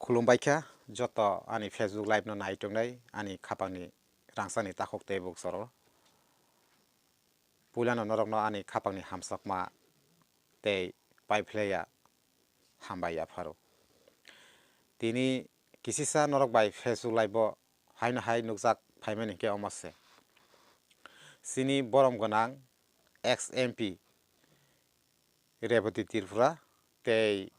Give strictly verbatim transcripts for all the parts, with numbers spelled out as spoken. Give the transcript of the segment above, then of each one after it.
Khulumbai kha joto ani Facebook live no nai tongnai ani khapangni rangchakni takhuk tei bukcharo. Puilano norokno ani khapangni hamjakma tei paiphlaiya hambai yapharo. Tini kisisa norok bai Facebook live o haino hai nukjak phaimani hinkhe omo se. Chini borom gwnang ex M P Rebati Tripura tei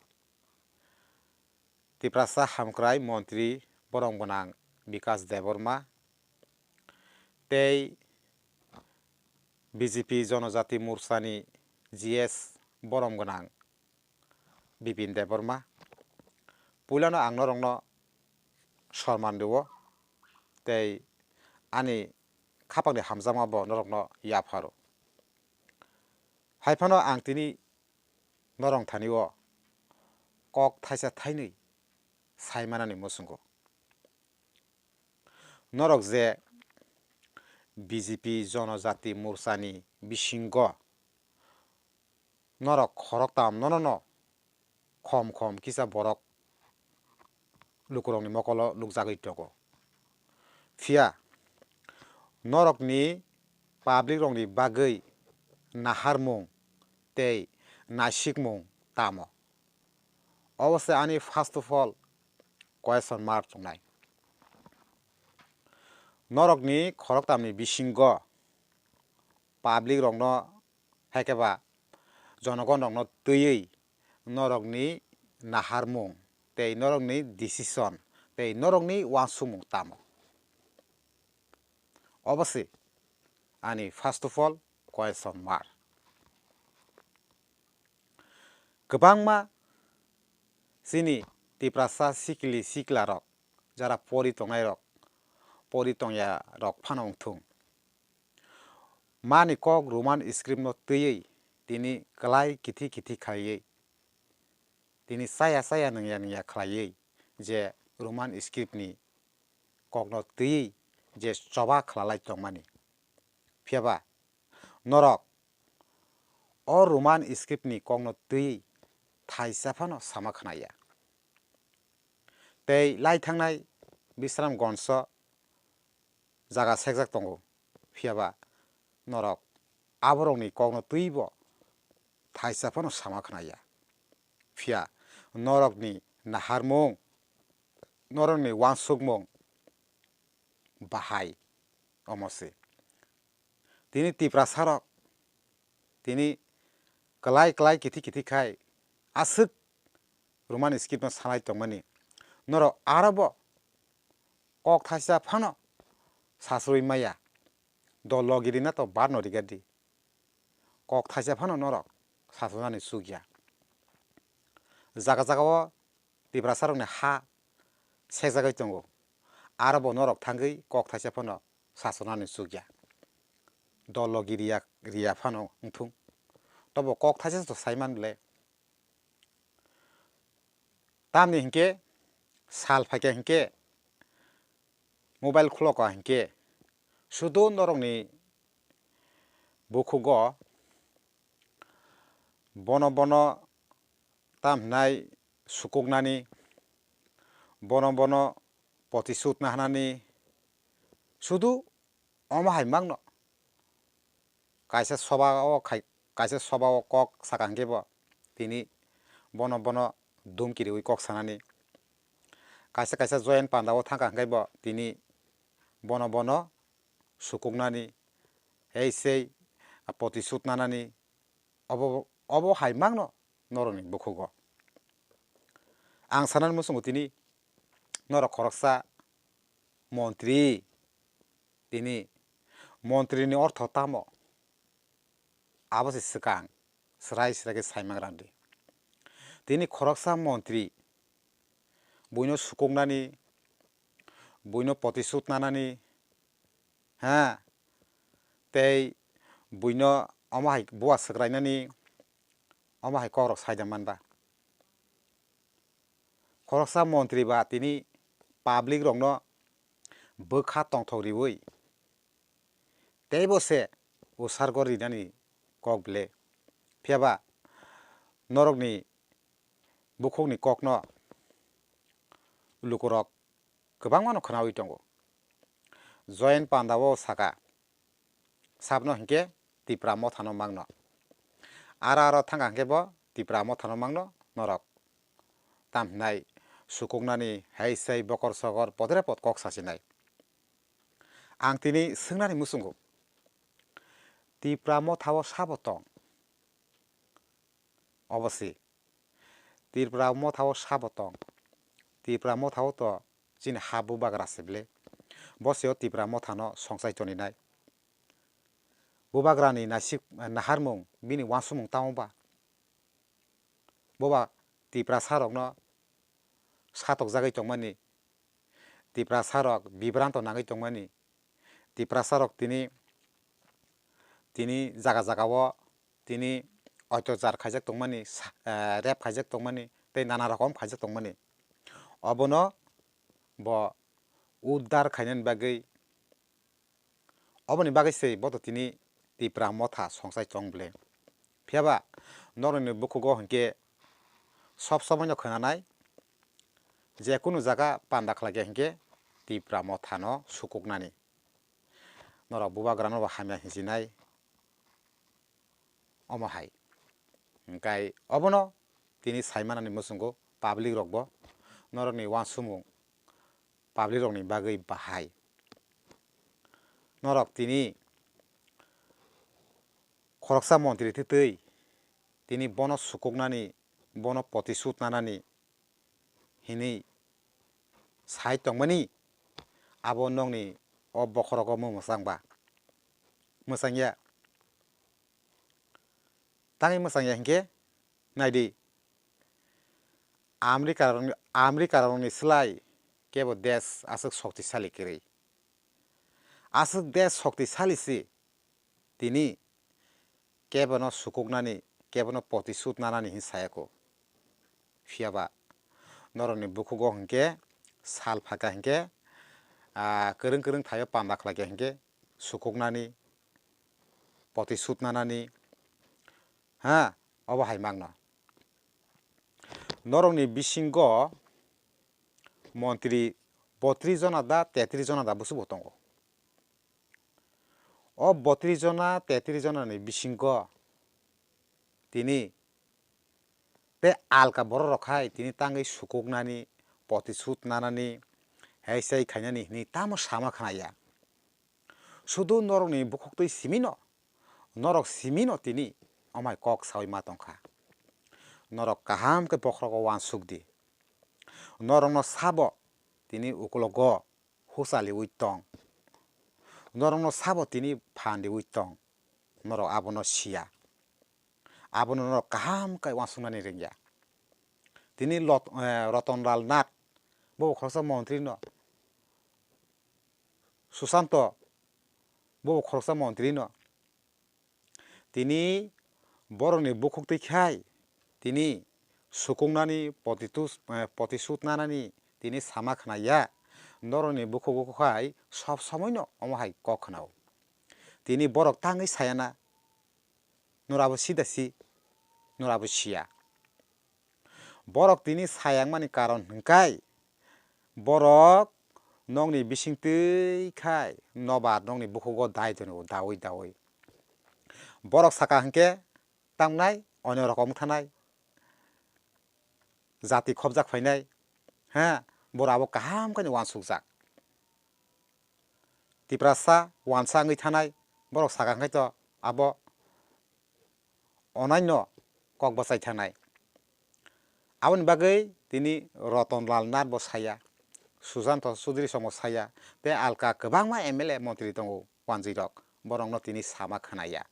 Tiprasa hamkrai montri borom gwnang Bikas Debbarma tei B J P Jonojati Morchani G S borom gwnang Bipin Debbarma. Puilano ang norokno sorman rwo tei ani khapangni hamjakma bo norokno yapharo. Hai phano ang tini norok thani o kok thaisa thainwi sai manani muchungo. Norok je B J P Jonojati Morchani bisingo norok khoroktam nono no khom khom kisa borok lukurokni mokolo nukjagwi tongo. Phiya norokni public rokni bagwi naharmung tei naisikmung tamo? Obo se ani first of all question mark tongnai. Norokni khoroktamni bisingo public rokno, hai khe ba jonogon rokno twiwi norokni naharmung tei norokni decision tei norokni uansukmung tamo? Obo se ani first of all question mark. Kwbangma chini Tiprasa sikili sikla rok, jara pori tongnai rok, pori tongya rok phano wngthung. Mani kok Roman script no twiwi tini kwlai kithi kithi khaiwi, tini chaya chaya nungya nungya khlaiwi je Roman script ni kok no twiwi je choba khwlalai tongmani. Phiya ba norok o Roman script ni kok no twiwi thaisa phano sama khwnaya. Tei lai thangnai Bisramganjo jaga sekjak tongo, phiya ba norok aborokni kokno twibo thaisa phano sama khwnaya. Phiya norokni naharmung, norokni uansukmung bahai omo se. Tini Tiprasarok tini kwlai kwlai kithi kithi khai aswk Roman script no sanai tongmani. Norok aro bo kok thaisa phano sasrwi maya. Dol logirina to bar no riga di. Kok thaisa phano norok sasrwnani chukya. Jaga jaga o Tiprasarokni ha sekjagwi tongo. Aro bo norok thangwi kok thaisa phano sasrwnani chukya. Dol logi riya, riya phano wngthung. Tobo kok thaisa to saiman le. Tamni hinkhe sal phaikha hinkhe mobile khuloka hinkhe sudo norokni bukhugo bono bono tam hinai sukuknani, bono bono potisut nahanani, sudu omo hai mangno kaisa soba o khai, kaisa soba o kok saka hinkhe bo tini bono bono dum kiriwi kok sanani, kaisa kaisa joyen panda o thangkha hinkhe bo tini bono bono sukuknani, hei sei potisut nanani, obo, obo hai mangno norokni bukhugo. Ang sanani muchungo tini norok khoroksa montri, tini montrini ortho tamo? Abo se swkang swrai swrai khe saimang rang di. Tini khoroksa montri buino sukuknani, buino potisut nanani, ha, tei buino omo hai bua swkrainani, omo hai kokrok saida manba. Khoroksa montri ba tini public rokno bwkha tongthok riwi teibo se usargo rinani kok ble. Phiya ba norokni bukhukni kokno lukurok kwbangmano khwnawi tongo. Joyant Panda o saka, sabno hinkhe Tipra Mothano mangno. Aro aro thangkha hinkhe bo Tipra Mothano mangno norok. Tam hinai sukuknani hai sai bokor sokor podre pod kok sasinai. Ang tini swngnani muchungo, Tipra Mothao sabo tong? Obosi. Tipra Mothao sabo tong? Tipra Mothao to chini ha bubagra se ble. Bo se o Tipra Mothano songchai toninai. Bubagrani nasik, naharmung, bini wansukmung tamo ba? Bo ba Tiprasarokno satokjagwi tongmani, Tiprasarok bibranto nangwi tongmani, Tiprasarok tini, tini jaga jagao tini oitozar khaijak tongmani, sa-, eh, rep khaijak tongmani, tei nana rokom khaijak tongmani. Obono bo uddar khainani bagwi, oboni bagwi se bo to tini Tipra Motha songchai tong ble. Phiya ba norokni bukhugo hinkhe sob somoino khwnanai, je kunu jaga panda khlai khe hinkhe Tipra Mothano sukuknani. Norok bubagrano bo hamya hinjinai. Omo hai. Hinkhe obono tini saimanani muchungo public rokbo norokni wansukmung public rokni bagwi bahai. Norok tini khoroksa montri thwtwi tini bono sukuknani, bono potisud nanani hinwi sai tongmani, abo nokni o bokhorogo mung mwchang ba? Mwchang ya. Tangwi mwchang ya hinkhe naidi, America rokni, America rokni slai kebo desh aswk shoktisali kwrwi. Aswk desh shoktisali si tini kebono sukuknani, kebono potisud nanani hin sayako. Phiya ba norokni bukhugo hinkhe sal phaikha hinkhe, ah, kwrwng kwrwng thaio panda khlaikha hinkhe sukuknani, potisud nanani, ha, obo hai mangno. Norokni bisingo montri botris jona da, tetris jona da bwswk bo tongo. O botris jona, tetris jona ni bisingo tini tei alka borok rok hai tini tangwi sukuknani, potisud nanani, hei sei khainani hinwi tamo sama khna ya. Sudu norokni bukhuk twi simino, norok simino tini omai kok saui ma tongkha. Norok kaham khe bokhorogo uansuk di. Norokno sabo tini ukulogo huchaliui tong. Norokno sabo tini phandiui tong. Norok abono siya. Abono norok kaham khe uansuknani rwngya. Tini Lot-, eh, Roton Lal Nath, bo khoroksa montri no. Susanto, bo khoroksa montri no. Tini borokni bukhuk twi khai, tini sukuknani potitus-, eh, potisud nanani tini sama khna ya. Norokni bukhuk bukhuk hai sob somoino omo hai kok khna-o. Tini borok tangwi sayana, norabo sida si, norabo siya. Borok tini sayangmani karon hwnkhai, borok nokni bising twi khai nobar nokni bukhugo dai tongo, daui daui. Borok saka hwnkhe tangnai, onyo rokom wngthanai, jati khobjak phainai, ha, borok abo kaham khe uansukjak. Tiprasa uansa wngwi thanai, borok saka hwnkhe to abo onaino kok bwchai thanai. Aboni bagwi tini Roton Lal Nath bo saya, Susanto Chudri songbo saya, tei alka kwbangma M L A montri tongo wanjwi rok, borokno tini sama khna ya.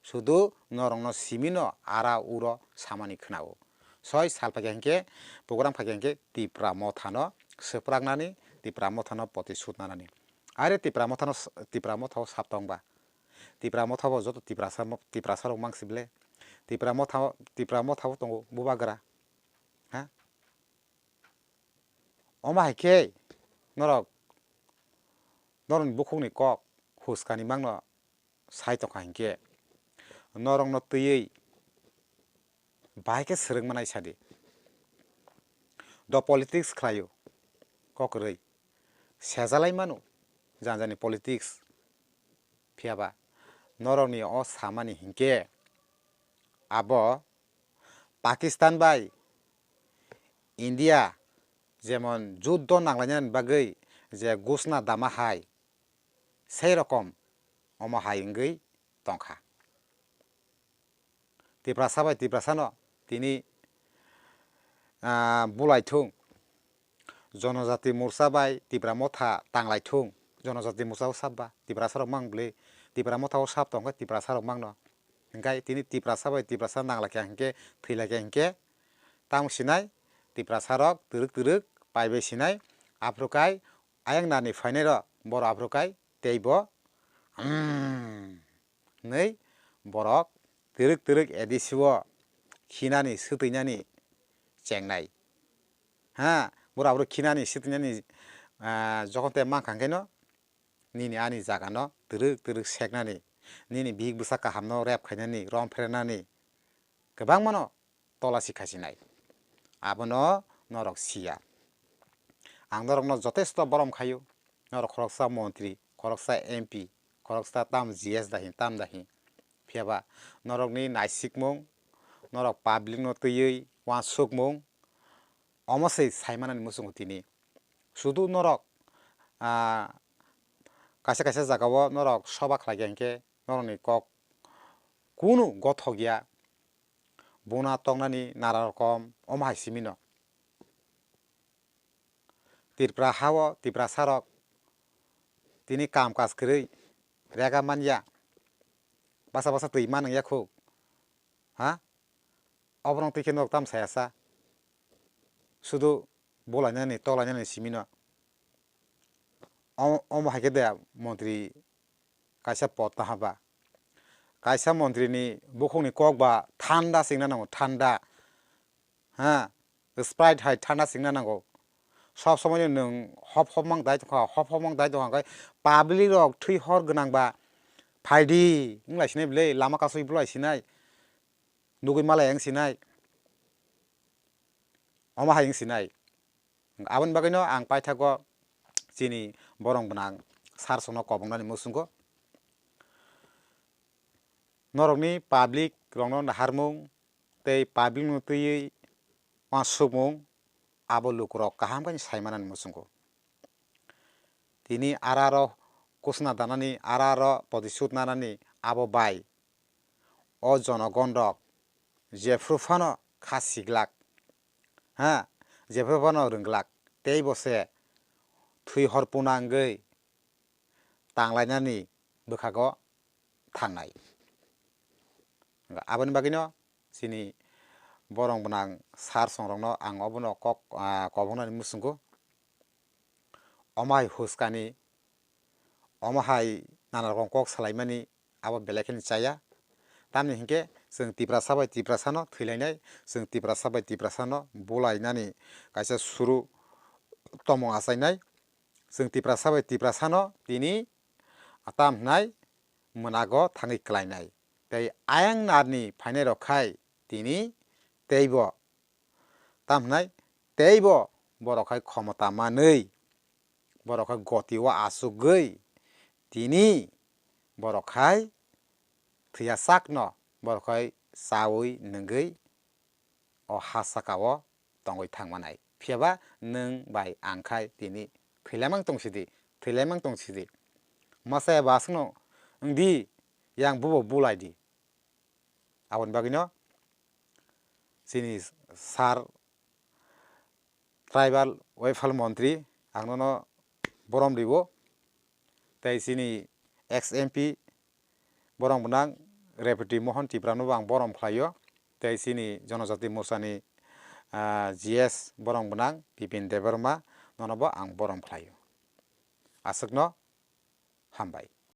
Sudu norokno simino ara uro samani khna-o. Soi sal phaikha hinkhe, program phaikha hinkhe Tipra Mothano swpraknani, Tipra Mothano potisud nanani. Are Tipra Mothano, Tipra Mothao sap tong ba? Tipra Mothao joto Tiprasa, Tiprasa rok mang si ble. Tipra Mothao, Tipra Mothao tongo bubagra. Ha? Omo hai khe norok, norokni bukhukni kok huskani mangno sai tongkha hinkhe, norokno twiwi bahai khe swrwngma nai sadi. Do politics khlaio. kok kwrwi sejalai mano jani jani politics. Phiya ba norokni o samani hinkhe abo Pakistan bai India jemon juddo nanglainani bagwi je gusna dama hai, sei rokom omo hai wngwi tongkha. Tiprasa bai Tiprasano tini, ah, bulai thung, Jonojati Morcha bai Tipra Motha tanglai thung, Jonojati Morcha o sab ba Tiprasa rok mang bwle, Tipra Motha o sab tong khe Tiprasa rok mangno. Hinkhe tini Tiprasa bai Tiprasa nanglaikha hinkhe, thwilaikha hinkhe, tamo sinai Tiprasa rok twrwk twrwk pai bai sinai, aphuru kai ayang nani phainai rok boro aphuru kai teibo, hmm, hwnwi borok twrwk twrwk A D C o khinani swtwinani chengnai. Ha, borok aphuru khinani swtwinani, ah, jokhon tei mankha hwnkhe no nini ani jaga no twrwk twrwk seknani, nini bihik bwsa kaham no rep khainani, rom phrenani, kwbangma no tola si khasinai. Abono norok siya. Ang norokno jotesto borom khaio. Norok khoroksa montri, khoroksa M P, khoroksa tam G S dahi, tam dahi. Phiya ba norokni naisikmung, norok public no twiwi uansukmung, omo se saimanani muchungo tini. Sudu norok, ah, kaisa kaisa jagao norok soba khlai kha hinkhe norokni kok kunu gothok ya. Buna tongnani nana rokom omo hai simi no. Tripura hao Tiprasa rok tini kam kaj kwrwi rega manya, basa basa twi ma nangya khu, ha? Oborok twi khe norok tam saya sa, sudu bulainani tolainani simi no. O-, omo hai khe de montri kaisa pod taha ba. Kaisa montri ni bukhuk ni kok ba thanda singna nango, thanda. Ha, Sprite hai thanda singna nango. Sob somoi no nwng hop hop mang dai tongkha, hop hop mang dai tongkha, hwnkhe public rok thwi hor gwnang ba phaidi wng lai sinai bwle, lama kasui bwlai sinai, nugui malai wng sinai, omo hai wng sinai. Aboni bagwi no ang paithago chini borong gwnang sir songno kobongnani muchungo. Norokni public rokno naharmung tei public no twiwi uansukmung abo lukurok kaham khe saimanani muchungo. Tini ara aro kusna danani, ara aro prodisut nanani abo bai o jonogon rok jephru phano kha siglak, ha, jephru phano rwngglak, tei bo se thwi hor puna wngwi tanglainani bwkhago thangnai. Aboni bagwino chini borong gwnang sir songrokno ang obono kok, ah, kobongnani muchungo. Omo hai huskani, omo hai nana rokom kok salaimani abo belai kheno chaya. Tamni hinkhe chwng Tiprasa bai Tiprasano thwilainai, chwng Tiprasa bai Tiprasano bulainani kaisa suru tomung achainai. Chwng Tiprasa bai Tiprasano tini tam hwnai mwnago thangwi klainai. Tei ayang narni phainai rok khai tini teibo tam hwnai teibo borok hai khomota manwi, borok hai goti o achugwi tini borok hai thwiya sakno borok hai chawi nwngwi o ha saka o tongwi thangmanai. Phiya ba nwng bai ang khai tini thwilaimang tong sidi, thwilaimang tong sidi. Masa eba aswkno wng di, yang bubo bulai di. Aboni bagwino chini sir tribal welfare montri ang nono borom ribo, tei chini ex M P borong gwnang Rebati Mohan Tiprano bo ang borom khlaio, tei chini Jonojati Morchani, ah, G S borong gwnang Bipin Debbarma nono bo ang borom khlaio. Aswkno hambai.